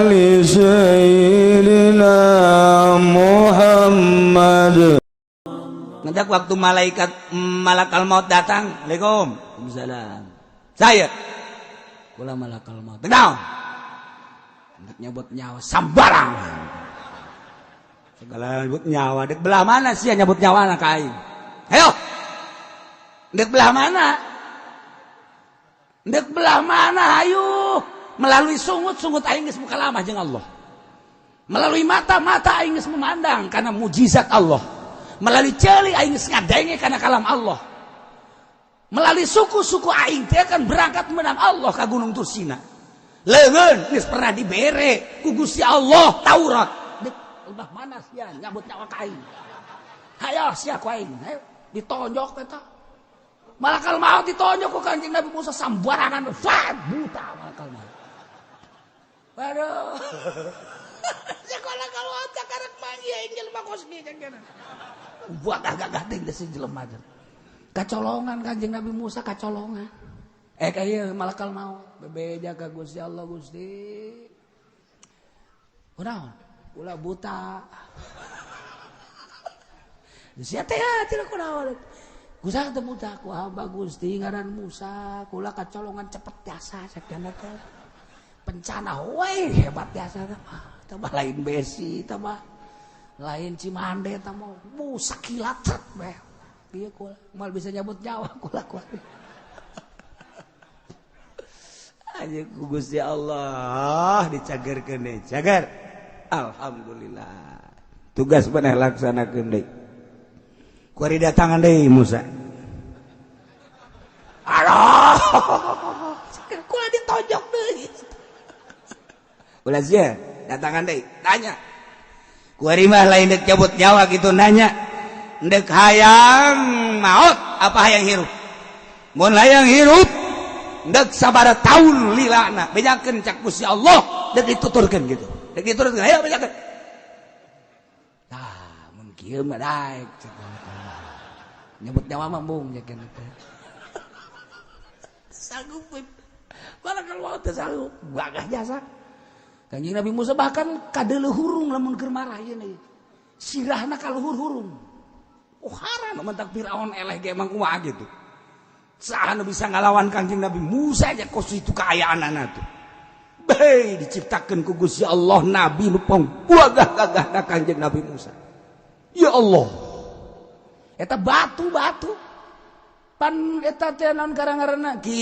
آل سيدنا محمد. Ngedak waktu malaikat malakal maut datang, "Assalamualaikum." "Waalaikumsalam." "Saya kula malakal maut." "Naon?" "Untuk nyabut nyawa sambarangan." Segala nyabut nyawa, dek belah mana sih nyabut nyawa anak aing? Ayo. Dek belah mana? Dek belah mana? Ayo. Melalui sungut-sungut aing geus mukalamah jeung Allah. Melalui mata-mata aing geus memandang karena mujizat Allah. Melalui ceuli aing geus ngadenge karena kalam Allah. Melalui suku-suku aing teh akan berangkat menang Allah ke Gunung Tursina. Leungeun geus pernah dibere ku Gusti Allah Taurat. Dek udah mana sia nyabut nyawa ka aing? Hayo sia ku aing. Hayo ditonjok eta. Malakal maut ditonjok ku Kanjeng Nabi Musa sambarangan, fat buta malakal maut. Waduh. Sekolah kalau otak karek manggih aing jelema kos kieu kan. Buat agak teh geus jelema teh. Kacolongan Kanjeng Nabi Musa kacolongan. Eh, kayak malakal maut bebeja ka Gusti Allah, "Gusti. Kunaon? Ulah buta." Sia teh tidak kunaon. Gusti teh buta ku hamba Gusti ngaran Musa, kula kacolongan cepet jasa cek teh. Pencana we hebat jasa teh. Tambah lain besi, tambah lain Cimande, tambah bu sakilat cet be. Ieu kula moal bisa nyabut nyawa kula kula. Aja ku Gusti Allah dicagerkeun deui. Cager. Alhamdulillah. Tugas maneh laksanakeun deui. Kuari datangan deui Musa. Aduh. Kula ditonjok deui. Ulah sia datangan deui, tanya. Kuari mah lain dek cabut nyawa gitu nanya. Dek hayang maut apa hayang hirup? Mun hayang hirup dek sabara tahun lilana bejakeun cak Gusti Allah, dek dituturkeun gitu. Dek dituturkeun, ayo bejakeun. Tah, mun kieu mah daek cek. Nyebut nyawa mah embung cek teh. Sanggup malakal maut teh sanggup, gagah jasa. Kanjeng Nabi Musa bahkan kadeuleu hurung lamun keur marah ieu nih. Sirahna ka luhur hurung. Oh haram mentak Firaun eleh ge emang kumaha gitu. Saha nu bisa ngalawan Kanjeng Nabi Musa aja kos itu kaayaanana tuh. Bae diciptakeun ku Gusti Allah nabi nu pangguagah-gagahna Kanjeng Nabi Musa. Ya Allah. Eta batu-batu. Pan eta teh naon karang-ngaranna? Kitu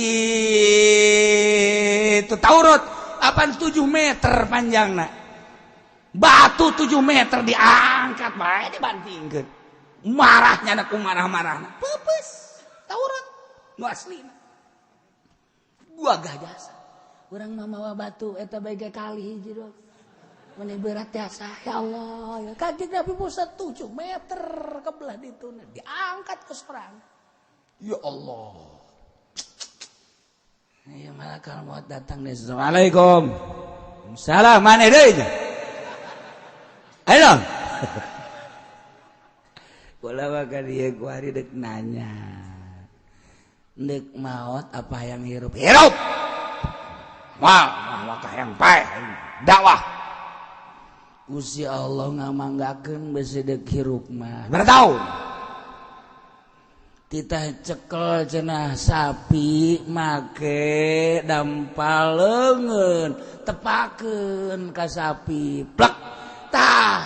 Taurat apaan 7 meter panjangna. Batu 7 meter diangkat bae dibantingkeun. Marahnya ku marah-marahna. Peupeus Taurat nu aslina. Gagah jasa. Urang mah mawa batu eta bae ge kali hiji doang. Meni berat jasa ya Allah. Ya Kanjeng Nabi Musa 7 meter ke belah dituna diangkat ke sorang. Ya Allah. Ya malakal maut datang nih. Assalamualaikum. Salam mana deui? Ayo. Kula mah ka dieu kuari dek nanya. Dek maut apa yang hirup? Hirup. Wah, mah yang paeh dakwah. Gusti Allah ngamanggakeun besi dek hirup mah. Berapa tahun? Titah cekel cenah sapi make dampal leungeun, tepakeun ka sapi plek, tah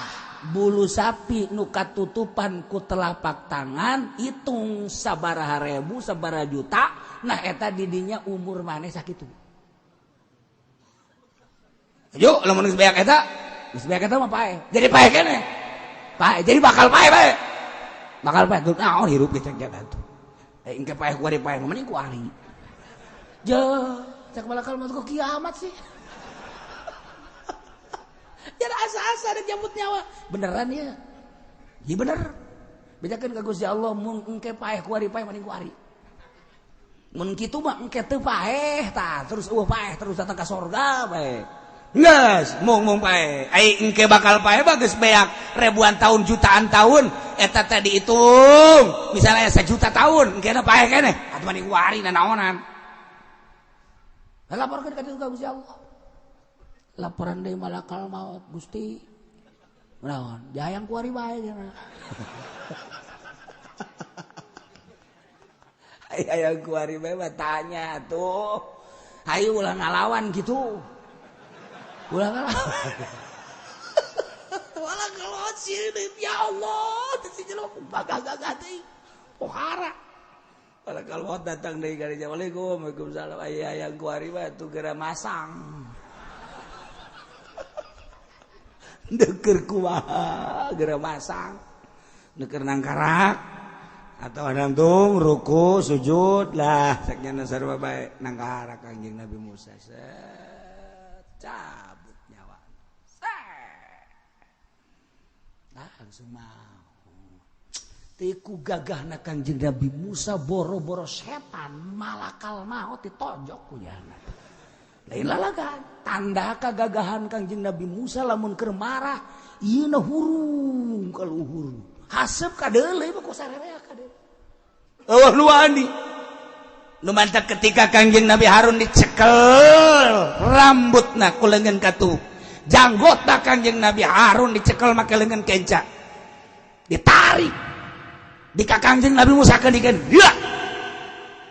bulu sapi nu katutupan ku telapak tangan hitung sabaraha ribu sabaraha juta. Nah, eta didinya umur maneh sakitu. Yuk, lamun geus beak eta, geus beak eta mah paeh, jadi paeh keneh, paeh, jadi bakal paeh, paeh bakal paeh tuh. Naon hirup kita jaga tuh? Eh, engke paeh kuari, paeh mending kuari je cak malakal maut. Kok kiamat sih? Jadi asa-asa ada jambut nyawa beneran ya? Iya bener, bejakeun ka Gusti Allah, mun engke paeh kuari, paeh mending kuari. Mun kitu mah engke teu paeh tah terus eueuh paeh terus datang ka sorga bae. Geus mung mung paeh ai engke bakal paeh mah geus beak ribuan tahun jutaan tahun eta teh dihitung misalnya 1 juta tahun engke paeh keneh atuh mending kuari nanaonan. Laporkeun ka ditu ka Gusti Allah. Laporan deui malakal maut Gusti. Naon? Jayang kuari bae cenah. Hayang kuari bae mah tanya tuh. Hayu ulah ngalawan gitu. Ulah ngalawan. Ulah ngalawan sieun ya Allah, teh si jelema gagah-gagah teh. Pohara. Malakal maut datang deui ka dinya. Waalaikum, waalaikumsalam. Aya hayang kuari bae tuh geura masang. Deker kumaha geura masang. Deker nangkarak atau nangtung ruku sujud lah saknyana sarua bae nangkarak Kangjeng Nabi Musa. Set cabut nyawa. Set. Langsung mau. Teu gagahna Kangjeng Nabi Musa boro-boro setan malakal maut ditonjok ku jana. Lain lalagan tanda kagagahan Kangjeng Nabi Musa lamun keur marah ieu na hurung ka luhur haseup ka deuleu mah ku sarerea ka deuleu eueuh nu wani nu mantak ketika Kangjeng Nabi Harun dicekel rambutna ku leungeun katuh janggotna Kangjeng Nabi Harun dicekel make leungeun kenca ditarik di ka Kangjeng Nabi Musa keun ya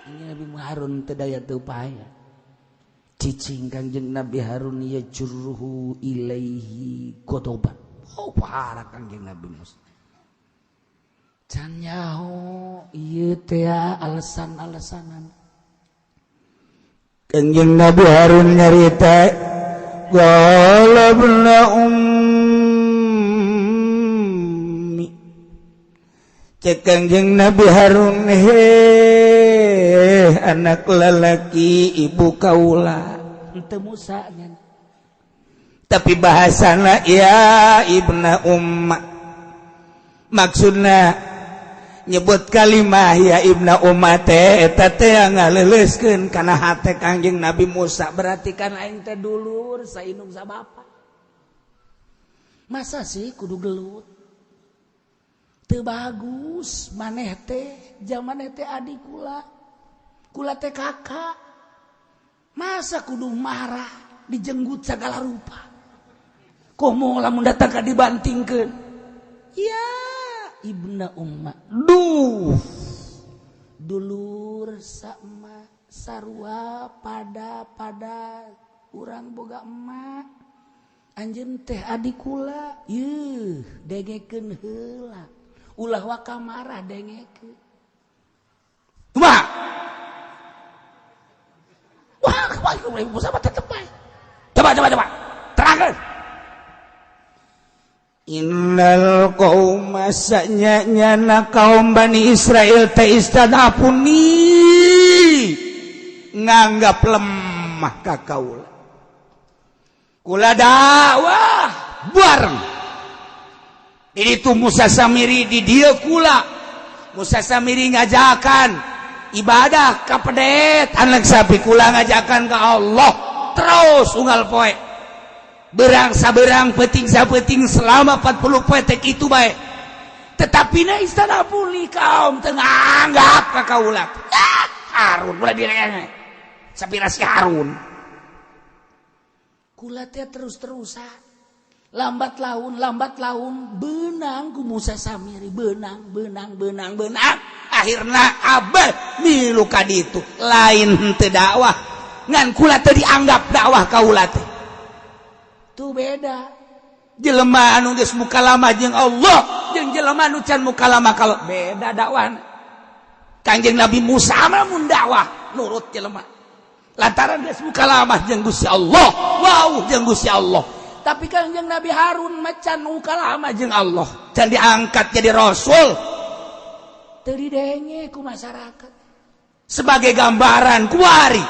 Kangjeng Nabi Harun teu daya teu upaya cicing Kangjeng Nabi Harun ya jurruhu ilaihi godoban. Oh parah Kangjeng Nabi Musa. Can nyaho ieu teh alasan-alasanan. Kangjeng Nabi Harun nyarita qala ibna ummi. Cek Kangjeng Nabi Harun heh anak lelaki ibu kaula henteu Musa nya. Tapi bahasana ya ibna umma. Maksudna nyebut kalimah ya ibna umma teh eta teh ngaleuleuskeun kana hate Kangjeng Nabi Musa berarti kan aing teh dulur saindung sa bapa. Masa sih kudu gelut? Teu bagus maneh teh jaman teh adik kula. Kula teh kakak. Masa kudu marah dijenggut segala rupa. Komo lamun datang ka dibantingkeun. Ya ibna umma. Duh. Dulur sama sarua pada urang boga emak. Anjeun teh adik kula. Yeuh, dengekeun heula. Ulah waka marah dengekeun. Kumaha? Wah, kemarin Musa tetep bae. Coba. Terangkeun. Innal qauma sanyana kaum Bani Israil teh istadafuni nganggap lemah ka kaula. Kula dakwah bareng. Itu Musa Samiri di dieu kula. Musa Samiri ngajakan ibadah ka pedet anak sapi kula ngajakan ke Allah terus unggal poe berang saberang peting sapeting selama 40 poe tek itu bae tetapi na istana puli kaum teu nganggap ka kaula Harun ulah direnge sapira si Harun kula teh terus-terusan lambat laun benang ku Musa Samiri benang akhirna abah milu ka ditu lain teu dakwah ngan kula teu dianggap dakwah kaula teh tuh beda jelema anu geus mukalama jeung Allah jeung jelema anu can mukalama kalau beda dakwahna. Kangjeng Nabi Musa mah mun dakwah nurut jelema lantaran geus mukalama jeung Gusti Allah wau jeung Gusti Allah. Tapi Kangjeng Nabi Harun macan mukalama jeung Allah can diangkat jadi rasul teu didenge ku masyarakat sebagai gambaran kuari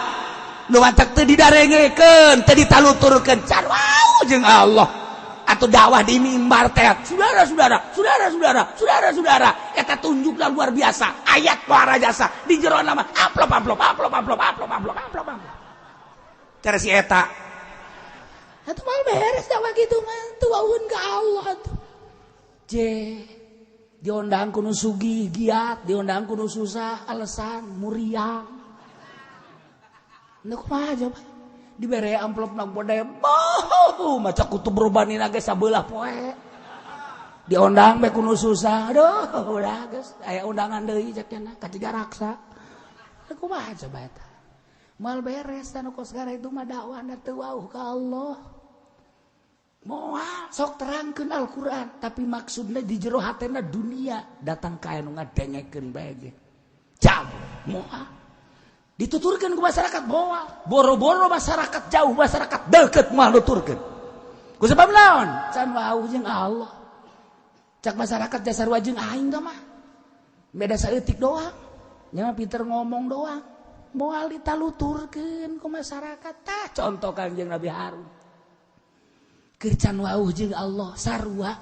nu mantak teu didarengekeun teu ditaluturkeun can wau jeung Allah atau dakwah di mimbar teh saudara-saudara saudara-saudara eta tunjukna luar biasa ayat luar jasa di jero nama amplop amplop amplop amplop amplop amplop amplop amplop cara si eta atuh mal beres dakwah kitu mah teu wauheun ka Allah atuh. Je diondang ku nu sugih giat, diondang ku nu susah alasan muriang. Nu kumaha coba? Dibere amplop nang bodaya boh maca kutub robani ge sabelah poe. Diondang bae kuno susah. Aduh, udah geus aya undangan deui cek cenah ka Cigaraksa. Kumaha coba eta? Moal beres tanu kos gara itu mah dakwahna teu wauh ka Allah. Moal sok terangkeun Al-Qur'an, tapi maksudna di jero hatena dunia datang ka anu ngadengekeun bae ge. Jauh moal. Dituturkan ke masyarakat moal, boro-boro masyarakat jauh, masyarakat deket moal nuturkeun. Ku sebab naon? Can wauh jeung Allah. Cak masyarakat jasar jeung aing tah mah. Beda saeutik doang. Nya mah pinter ngomong doang. Moal ditaluturkeun ku masyarakat. Tah contoh Kangjeng Nabi Harun. Keur can wauh jeung Allah sarua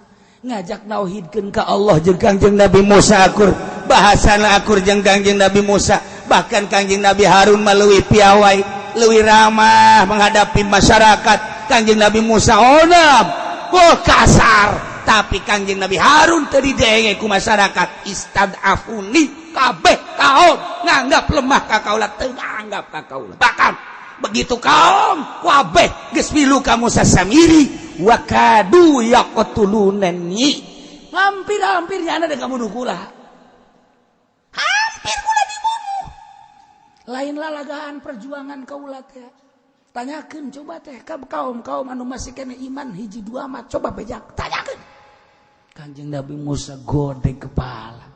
ngajak nauhidkeun ka Allah jeung Kangjeng Nabi Musa akur, bahasana akur jeung Kangjeng Nabi Musa. Bahkan Kangjeng Nabi Harun mah leuwih piawai, leuwih ramah menghadapi masyarakat. Kangjeng Nabi Musa onam, oh kasar, tapi Kangjeng Nabi Harun teu didenge ku masyarakat. Istad'afuni, kabeh kaum nganggap lemah ka kaula, teu nganggap ka kaula. Bahkan begitu kaum kabeh geus milu ka Musa Samiri, wa kadu yaqtulunani, hampir-hampir nyana dek kamu kula, hampir kula dibunuh. Lain lalagaan perjuangan kaula teh. Tanyakeun coba teh ka kaum-kaum anu masih kena iman hiji dua mah, coba bejak tanyakeun. Kanjeng Nabi Musa godeg kepala.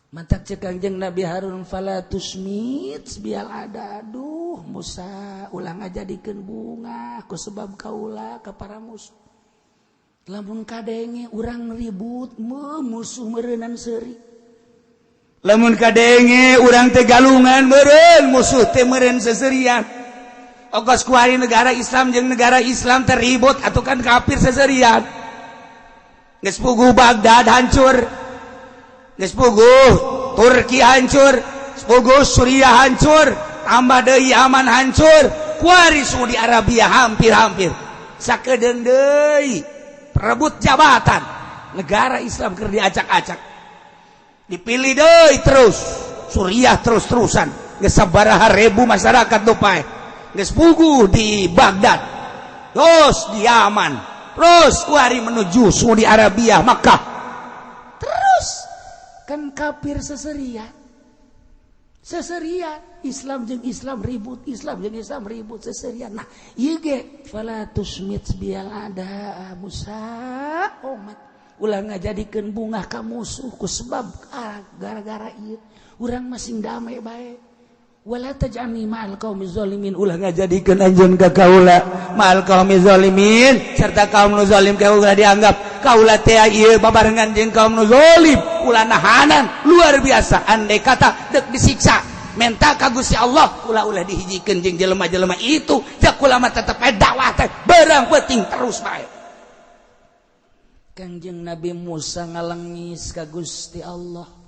Mantak cek Kangjeng Nabi Harun, fala tusmit biyal ada. Aduh Musa, ulah ngajadikeun bunga ku sebab kaula ka para musuh. Lamun kadenge urang ribut, musuh meureunan seuri. Lamun kadenge urang teh galungan, meureun musuh teh meureun seserian. Ogos kuari negara Islam jeung negara Islam teh ribut atuh kan kafir seserian. Geus puguh Baghdad hancur, geus puguh Turki hancur, puguh Suriah hancur, tambah deui Yaman hancur, kuari Saudi Arabia hampir-hampir sakedeung deui perebut jabatan negara Islam keur diacak-acak, dipilih deui terus Suriah terus-terusan, geus sabaraha ribu masyarakat nu paeh. Geus puguh di Baghdad, terus di Yaman, terus kuari menuju Saudi Arabia, Makkah. Terus kan kafir seserian, seserian Islam jeung Islam ribut, Islam jeung Islam ribut seserian. Nah ieu ge fala tusmit biyal ada Musa omat, ulah ngajadikeun bungah ka musuh ku sebab gara-gara ieu urang masing damai bae. Wala taj'alni ma'al qaumi zalimin, ulah ngajadikeun anjeun ka kaula ma'al qaumi zalimin, serta kaum nu zalim. Kaula dianggap kaula teh ieu babarengan jeung kaum nu zalim, ulah nahanan luar biasa. Andai kata dek disiksa, menta ka Gusti Allah ulah ulah dihijikeun jeung jelema-jelema itu. Jak kula mah tetep bae dakwah teh berang penting terus bae. Kangjeng Nabi Musa ngalengis ka Gusti Allah.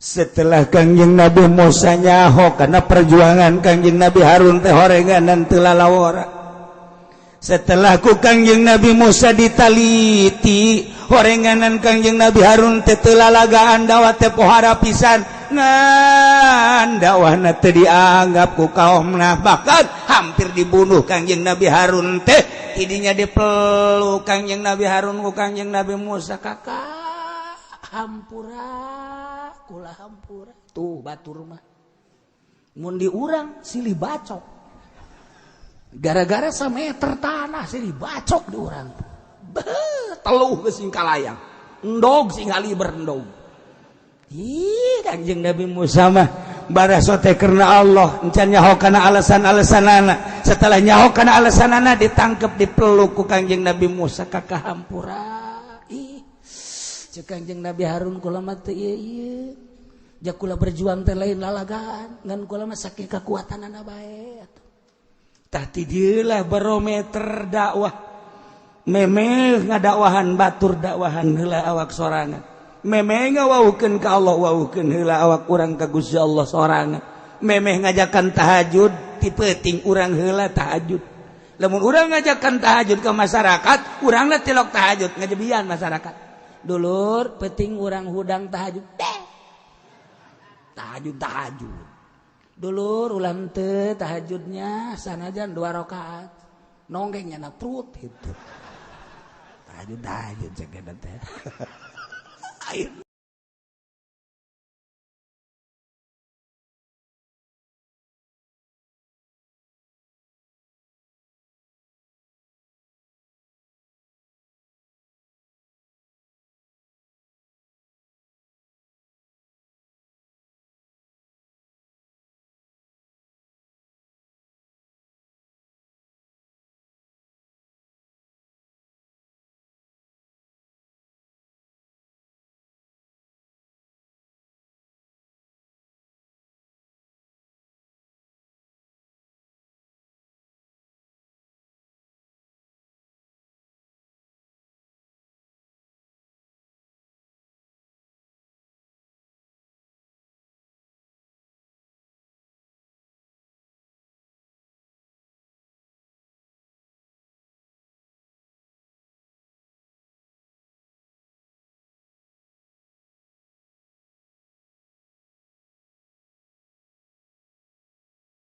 Setelah Kangjeng Nabi Musa nyaho karena perjuangan Kangjeng Nabi Harun teh horenganan teu lalawora, setelah ku Kangjeng Nabi Musa ditaliti horenganan Kangjeng Nabi Harun teh teu lalagaan, dakwah teh pohara pisan, ngan dakwahna teu dianggap ku kaumna, bahkan hampir dibunuh Kangjeng Nabi Harun teh. Tidinya dipeluk Kangjeng Nabi Harun ku Kangjeng Nabi Musa, kakak hampura kula, hampura. Tuh batur mah mun di urang silih bacok gara-gara sameter tanah, silih bacok di urang. Beuh, teluh geus sing kalayang endog sing kaliber endog. Ih, Kanjeng Nabi Musa mah baraso teh karena Allah, encan nyaho kana alasan-alasanana. Setelah nyaho kana alasanana, ditangkep, dipeluk ku Kangjeng Nabi Musa, kakak hampura. Ih, cek Kangjeng Nabi Harun, kula mah teu ieu ieu, jak kula berjuang teh lain lalagaan, ngan kula mah saking kekuatanana bae atuh. Tah, ti dieulah barometer dakwah. Memeh ngadakwahan batur, dakwahan heula awak sorangan. Memeh ngawaukeun ka Allah, waukeun heula awak urang ka Gusti Allah sorangan. Memeh ngajakan tahajud, ti peuting urang heula tahajud. Lamun urang ngajakan tahajud ke masyarakat, urangna tilok tahajud, ngajebian masyarakat. Dulur, penting urang hudang tahajud teh, tahajud tahajud. Dulur, ulah teu tahajudnya, sanajan dua rakaat. Nonggengnya na perut itu. Tahajud tahajud cek teh.